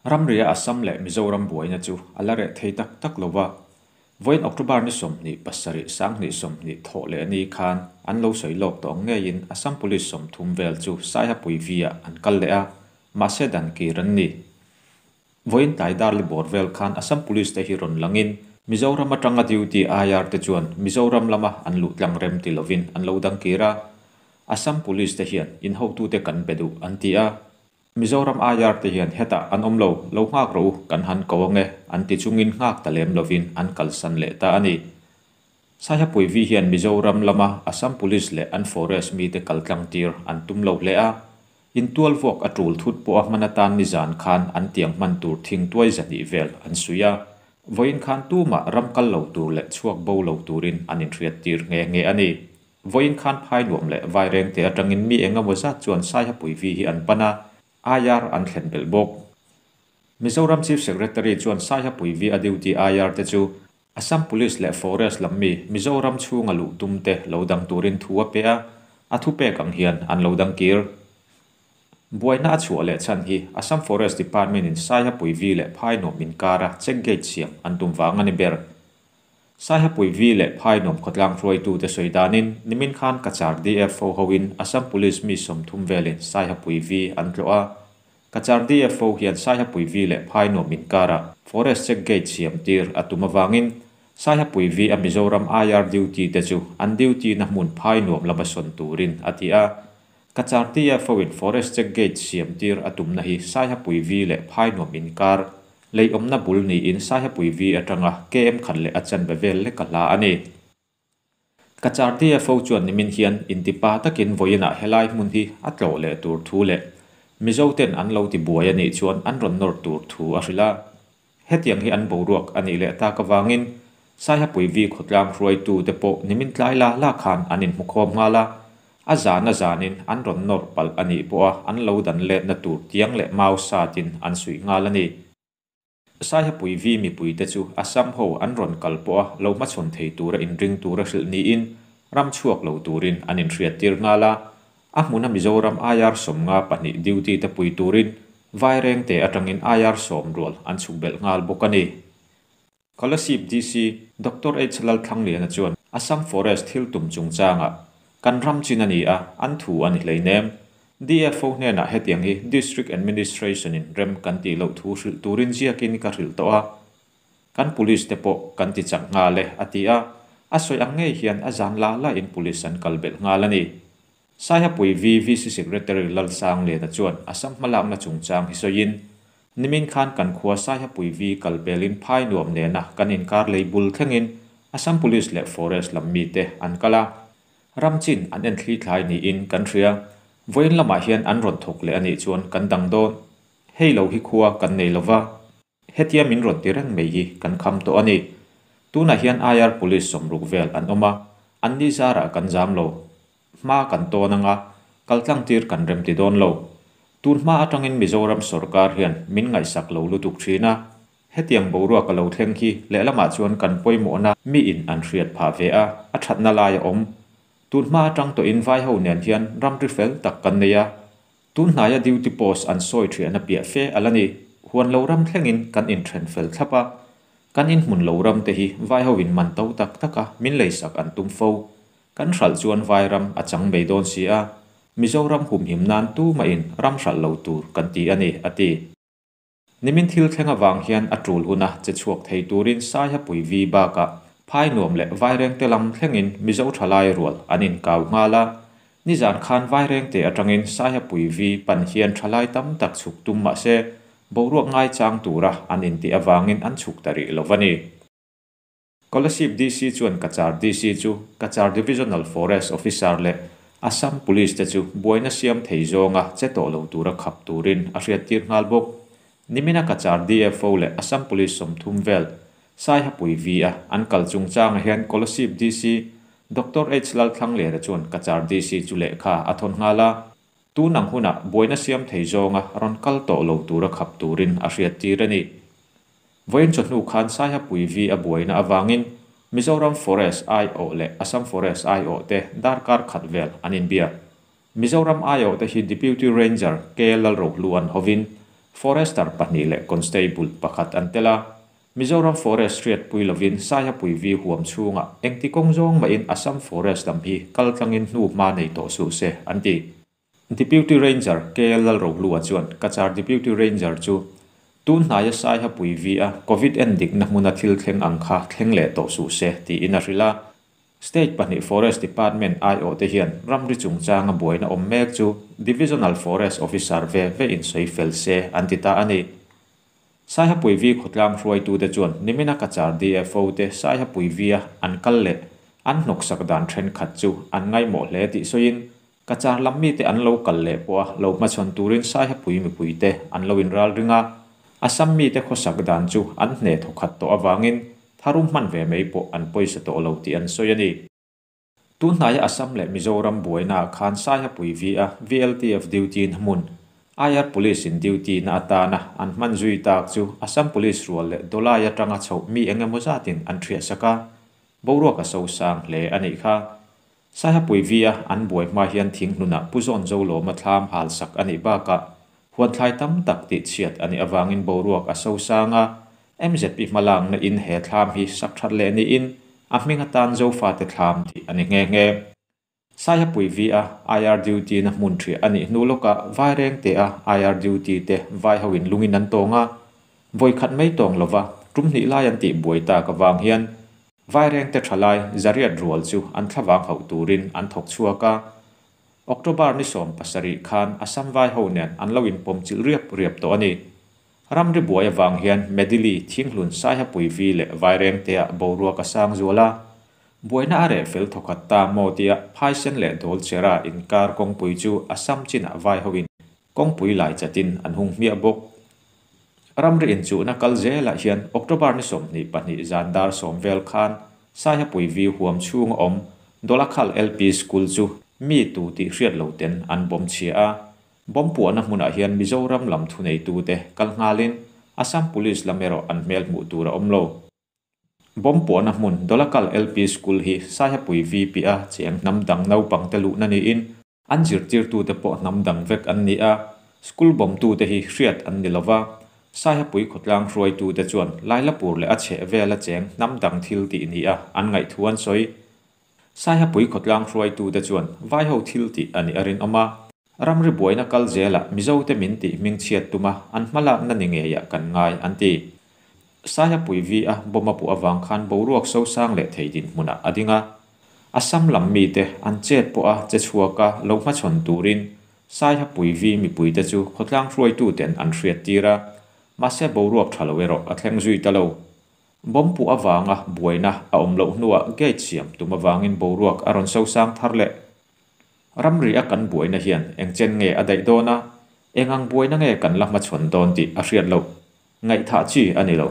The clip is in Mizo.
Ramria Assam leh Mizoram buaina chu a la reh thei tak tak lo va, vawiin October ni 27 2020 thawh leh ni khan an lo sawi lawk tawh ang ngeiin Assam Police 30 vel chu Saihapui V-ah an kal leh a, mahse dan kir an ni. Vawiin tlai dar li bawr vel khan Assam Police te hi rawn langin Mizoram atanga duty IR te chuan Mizoram lama an luh tlang rem ti lovin an lo dang kir a, Assam Police te hian in hotute kan be duh an ti a. Mizoram IR te hian hetah an awm lo, lo nghak rawh u, kan han ko ange, an ti chungin nghak ta lem lovin an kalsan leh ta a ni. Saihapui vi hian Mizoram lama Assam Police leh an forest mite kal tlang tir an tum lo hle a, intual vuak a tul thut pawh a hman atan nizan khan an tiang hman tur thing tuai zahnih vel an suih a, vawiin khan tumah ram kal lo tur leh chhuak bo lo turin an inhriat tir nghe nghe a ni. Vawiin khan phai nuam leh vaireng te atangin mi eng emaw zat chuan Saihapui vi hi an pan a, IR an thlen belh bawk. Mizoram Chief Secretary chuan Saihapui vi a duty IR te chu Assam Police leh Forest lam mi Mizoram chhunga luh tum te lo dang turin thu a pe a, a thupek ang hian an lo dang kir. Buaina a chhuah leh chhan hi Assam Forest Department in Saihapui vi leh phai nuam inkara check gate siam an tum vang a ni ber. Saihapui vi leh phai nuam khawtlang hruaitute sawi danin nimin khan Cachar DFO hoin Assam Police mi 30 velin Saihapui vi an tlawh a. Cachar DFO hian Saihapui vi leh phai nuam inkara Forest check gate siam tir a tum awangin Saihapui vi a Mizoram IR duty te chu an duty na hmun phai nuam lama sawn turin a ti a. Cachar DFO in Forest check gate siam tir a tum na hi Saihapui vi leh phai nuam inkar lei awmna bul niin Saihapui vi atanga KM khat leh a chanve vel lek a hla a ni. Cachar DFO chuan nimin hian intipa takin vawiinah helai hmun hi a tlawh leh tur thu leh Mizo ten an lo ti buai anih chuan an rawn nawr tur thu a hrilh a. Hetiang hi an boruak anih leh tak awangin Saihapui vi khawtlang hruaitu te pawh nimin tlai la la khan an inhmukhawm nghal a, a zan a zanin an rawn nawr palh anih pawh a an lo dan letna tur tiang leh mau satin an suih nghal a ni. Saihapui vi mipui te chu Assam ho an rawn kal pawh a lo hmachhawn thei tura inring tura hrilh niin ram chhuak lo turin an inhriat tir nghal a, a hmuna Mizoram IR 52 duty te pui turin vaireng te atangin IR 10 rual an chhuk belh nghal bawk a ni. Kolasib DC Dr. H. Lalthlangliana chuan Assam Forest thil tum chungchanga kan ram chin ani a an thu ani hleinem. DFO hnenah hetiang hi District Administration in rem kan ti lo thu hrilh turin ziakin ka hrilh tawh a. Kan police te pawh kan ti chak nghal e a ti a, a sawi ang ngei hian a zan la la in police an kal belh nghal a ni. Saihapui vi VC Secretary Lalsangliana chuan Assam hmalakna chungchang hi sawiin nimin khan kan khua Saihapui vi kal pelin phai nuam nena kan inkar lei bul thlengin Assam Police leh Forest lam mi te an kal a. Ram chin an en thli thlai niin kan hria. Vawiin lamah hian an rawn thawk leh anih chuan kan dang dawn. Hei lo hi khua kan nei lova. Hetia min rawn ti reng mai hi kan kham tawh a ni. Tunah hian IR Police 60 vel an awm a, an ni zarah kan zam lo. Hma kan tawn anga, kaltlang tir kan rem ti dawn lo. Tun hma atangin Mizoram sarkar hian min ngaihsak lo lutuk thin a. Hetiang boruak a lo thleng hi lehlamah chuan kan pawimawhna mi in an hriat phah ve a, a thatna lai a awm. Tun hma atang tawhin vai ho nen hian ram ri fel tak kan nei a. Tun hnaia duty post an sawi thian a piah fe ala ni. Huan lo ram thlengin kan inthen fel thlap a. Kan in hmun lo ram te hi vai ho in man to tak taka min leisak an tum fo. Kan hral chuan vai ram a chang mai dawn si a. Mizoram humhim nan tu ma in ram hral lo tur kan ti ani a ti. Nimin thil thleng awang hian a tul huna che chhuak thei turin Saihapui vi baka phai nuam leh vaireng te lam thlengin Mizo thalai rual an in kau nghal a. Nizan khan vaireng te atangin Saihapui vi pan hian thalai tam tak chhuk tum ma se boruak ngai chang tura an in ti awangin an chhuk tari lovani. Kolasib DC chuan Cachar DC chu Cachar Divisional Forest Officer leh Assam Police te chu buaina siam thei zawnga che tawh lo tura khap turin a hriat tir nghal bawk. Nimina Cachar DFO leh Assam Police 30 vel Saihapui vi a an kal chungchanga hian Kolasib DC Dr. H. Lalthlangliana chuan Cachar DC chu lehkha a thawn nghal a. Tunang huna buaina siam thei zawnga rawn kal tawh lo tura khap turin a hriat tir a ni. Vawiin chawhnu khan Saihapui vi a buaina awangin Mizoram Forest IO leh Assam Forest IO te darkar khat vel an inbia. Mizoram IO te hi Deputy Ranger K. Lalrohlu an hovin Forester pahnih leh Constable pakhat an tel a. Mizoram Forest hriatpui lovin Saihapui vi huam chhungah engti kawng zawng mahin Assam Forest lam hi kal tlangin hnu hma nei tawh suh se, an ti. Deputy Ranger KL Lalrohlua chuan Cachar Deputy Ranger chu tun hnaia Saihapui vi a Covid endikna hmuna thil thleng ang kha thleng leh tawh suh se, tiin a hrilh a. State pahnih Forest Department aiawhte hian ramri chungchanga buaina awm mek chu Divisional Forest Officer ve ve in sawi fel se an ti ta a ni. Saihapui Vi khawtlang hruaitute chuan nimina Cachar DFO te Saihapui Vi-a an kal leh an hnawksak dan thenkhat chu an ngaihmawh hle tih sawiin Cachar lam mite an lo kal leh pawha lo hmachhawn turin Saihapui mipuite an lo inral ring a, Assam mite khawsak dan chu an hne thawkhat tawh avangin Tharum hman ve mai pawh an pawisa tawh lo tih an sawi a ni. Tun hnaia Assam leh Mizoram buainaah khan Saihapui V-a VLTF duty na hmun, IR Police in duty na atana an hman zui tak chu Assam Police rual leh Dawlai atanga chhoh mi eng emaw zatin an thiah sak a, boruak a sosang hle a nih kha. Saihapui V-a an buai hma hian thinghnunah Pu Zawn Zolawma thlam hal sak a nih bakah huanthlai tam tak tihchhiat a nih avangin boruak a sosang a, MZP hmalakna in he thlam hi sak that leh niin a hming atan Zofate thlam tih a ni nghe nghe. Saihapui V-a IR duty na hmun thiah a nih hnu lawkah Vairengte-a IR duty te vai hoin lungin an tawng a, vawi khat mai tawng lova tum hnih lai an tih buai tak avang hian Vairengte thalai zariat rual chu an thlavang hauh turin an thawk chhuak a. October ni 17 khan Assam vai ho nen an lo inpawm chilh riap riap tawh a ni. Ramri buai avang hian Medili, Thinghlun, Saihapui Vi leh Vairengte-ah boruak a sang zual a. Buaina a reh fel thawkhat ta maw tia Phaisen leh Dawlchera inkar kawngpui chu Assam chinah vai hoin kawngpui lai chatin an hung hmiah bawk. Ramri inchuhna kal zelah hian October ni 22 zan dar 10 vel khan Saihapui Vi huam chhunga awm Dawlakhal LP School chu mi tu tih hriat lo ten an bawm chhia a. Bomb puahna hmunah hian Mizoram lam thuneitute kal nghalin Assam Police lam erawh an hmel hmuh tur a awm lo. Bomb puahna hmun Dawlakal LP School hi Saihapui VP a cheng hnam dang naupangte luhna niin an zirtirtute pawh hnam dang vek an ni a, school bomtute hi hriat an ni lova. Saihapui khawtlang hruaitute chuan Lailapur leh a chheh vela cheng hnam dang thil tih ni a an ngaihthu an sawi. Saihapui khawtlang hruaitute chuan vaiho thil tih a nih a rinawm a. Ramri buaina kal zelah Mizote min tih hmingchhiat tuma an hmalakna ni ngeiah kan ngai, an ti. Saihapui V-a bomb a puh avang khan boruak sosang leh thei dinhmunah a ding a. Assam lam mite an chet pawha che chhuaka lo hmachhawn turin Saihapui V mipuite chu khawtlang hruaituten an hriattir a, mahse boruak tha lo erawh a thleng zui ta lo. Bomb puh avanga buaina a awm loh hnuah gate siam tum avangin boruak a rawn sosang thar leh. Ramri a kan buaina hian eng chen nge a daih dawn a, eng ang buaina nge kan la hmachhawn dawn tih a hriat loh. Ngaihthah chi a ni lo.